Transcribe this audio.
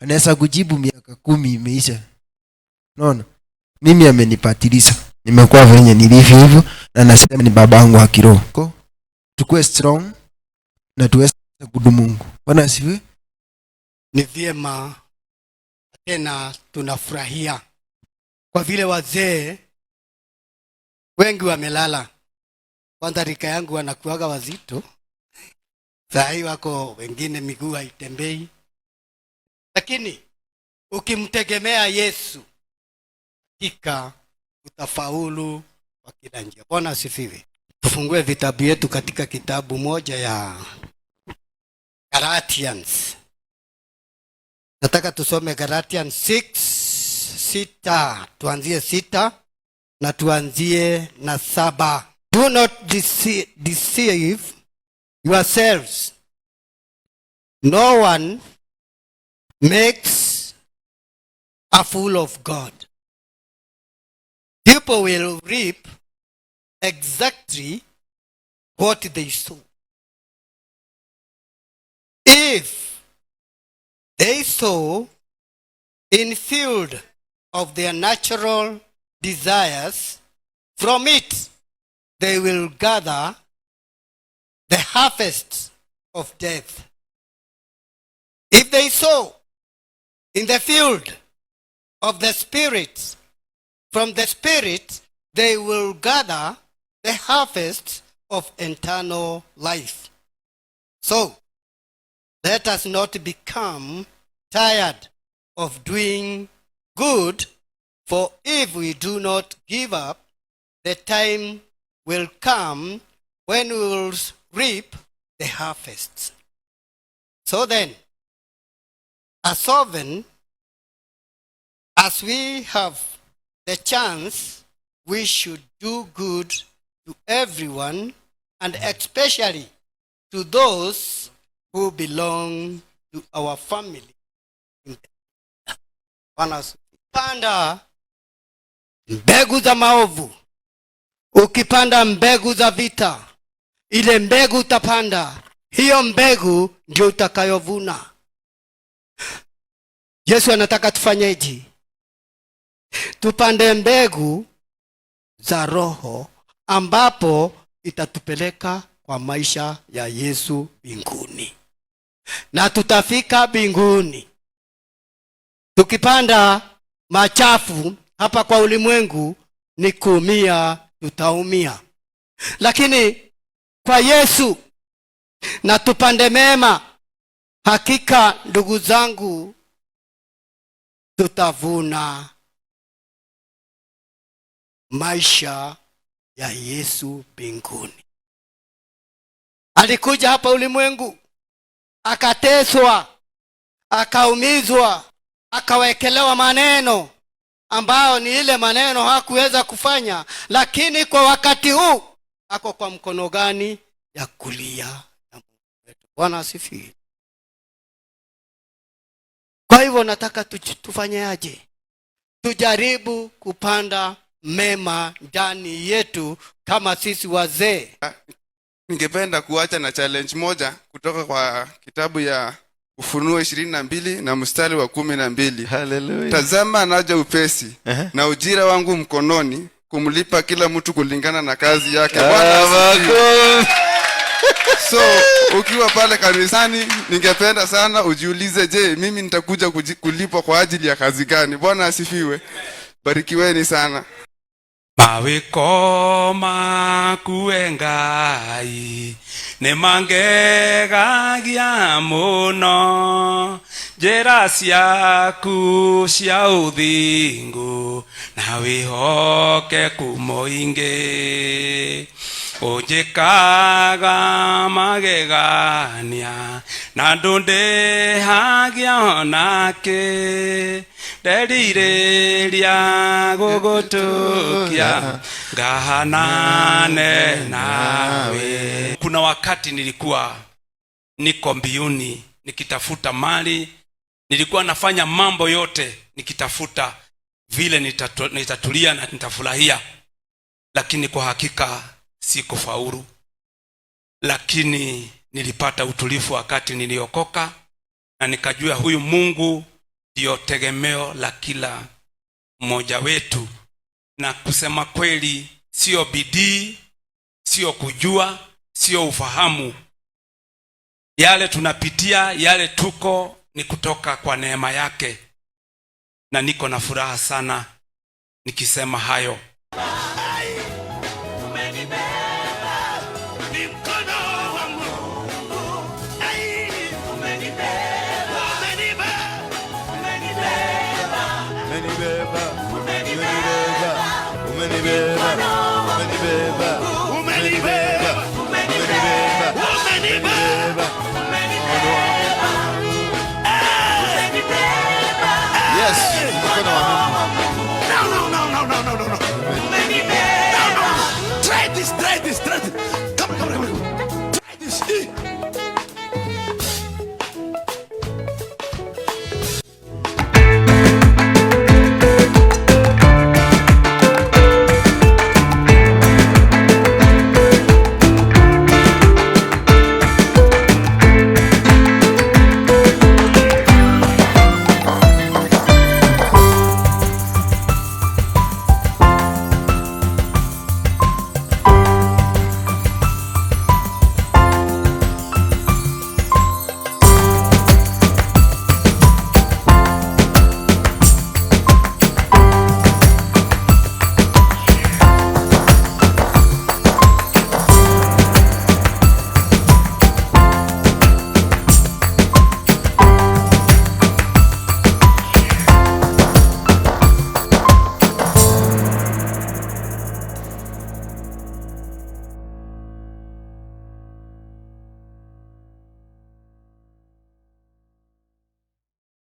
Anaweza kujibu miaka 10 imeisha. Unaona? Mimi amenipatiliza. Nimekuwa venye nilivyo hivyo na nasema ni babangu wa kiroho. Ko tukue strong na tuweze kudu Mungu. Bwana asifiwe. Ni vyema tena tunafurahia kwa vile wazee wengi wamelala. Kwanza rika yangu wanakuaga wazito, saa hii wako wengine miguu haitembei, lakini ukimtegemea Yesu hakika utafaulu kwa kila njia. Bwana asifiwe. Tufungue vitabu yetu katika kitabu moja ya Galatians. Nataka tusome Galatians 6:6, tuanzie 6 na tuanzie na 7. Do not deceive yourselves. No one makes a fool of God. People will reap exactly what they sow. If they sow in field of their natural desires, from it they will gather the harvest of death. If they sow in the field of the Spirit, from the Spirit they will gather the harvest of eternal life. So, let us not become tired of doing good, for if we do not give up, the time will come when we will reap the harvest. So then, as often as we have the chance, we should do good to everyone and especially to those who belong to our family. Bwana panda mbegu za maovu, ukipanda mbegu za vita, ile mbegu utapanda, hiyo mbegu ndio utakayovuna. Yesu anataka tufanyeje? Tupande mbegu za Roho ambapo itatupeleka kwa maisha ya Yesu mbinguni, na tutafika mbinguni. Tukipanda machafu hapa kwa ulimwengu ni kuumia, tutaumia, lakini kwa Yesu na tupande mema, hakika ndugu zangu, tutavuna maisha ya Yesu mbinguni. Alikuja hapa ulimwengu akateswa, akaumizwa, akawekelewa maneno ambayo ni ile maneno hakuweza kufanya, lakini kwa wakati huu ako kwa mkono gani? Ya kulia ya Mungu wetu. Bwana asifiwe. Kwa hivyo nataka tufanyeaje? Tujaribu kupanda mema ndani yetu kama sisi wazee. Ningependa kuacha na challenge moja kutoka kwa kitabu ya Ufunuo 22 na mstari wa 12. Hallelujah. Tazama anaja upesi na ujira wangu mkononi kumlipa kila mtu kulingana na kazi yake. Bwana asifiwe. Makofi. So ukiwa pale kanisani, ningependa sana ujiulize, je, mimi nitakuja kulipwa kwa ajili ya kazi gani? Bwana asifiwe. Barikiweni sana. Mawĩko maku we Ngai nĩ mangegagia mũno, njĩra ciaku cia ũthingu na wĩhokeku mũingĩ, ũnjĩkaga magegania na ndũndĩhagia onakĩ, nderirĩria gũgũtũkia ngahanane nawe. Kuna wakati nilikuwa niko mbioni nikitafuta mali, nilikuwa nafanya mambo yote nikitafuta vile nitatulia na nitafurahia, lakini kwa hakika sikufaulu. Lakini nilipata utulivu wakati niliokoka na nikajua huyu Mungu. ndiyo tegemeo la kila mmoja wetu, na kusema kweli, sio bidii, sio kujua, sio ufahamu. Yale tunapitia, yale tuko ni kutoka kwa neema yake, na niko na furaha sana nikisema hayo. Ni mkono wa Mungu. Ai, umenibeba, umenibeba, Umenibeba, umenibeba, umenibeba.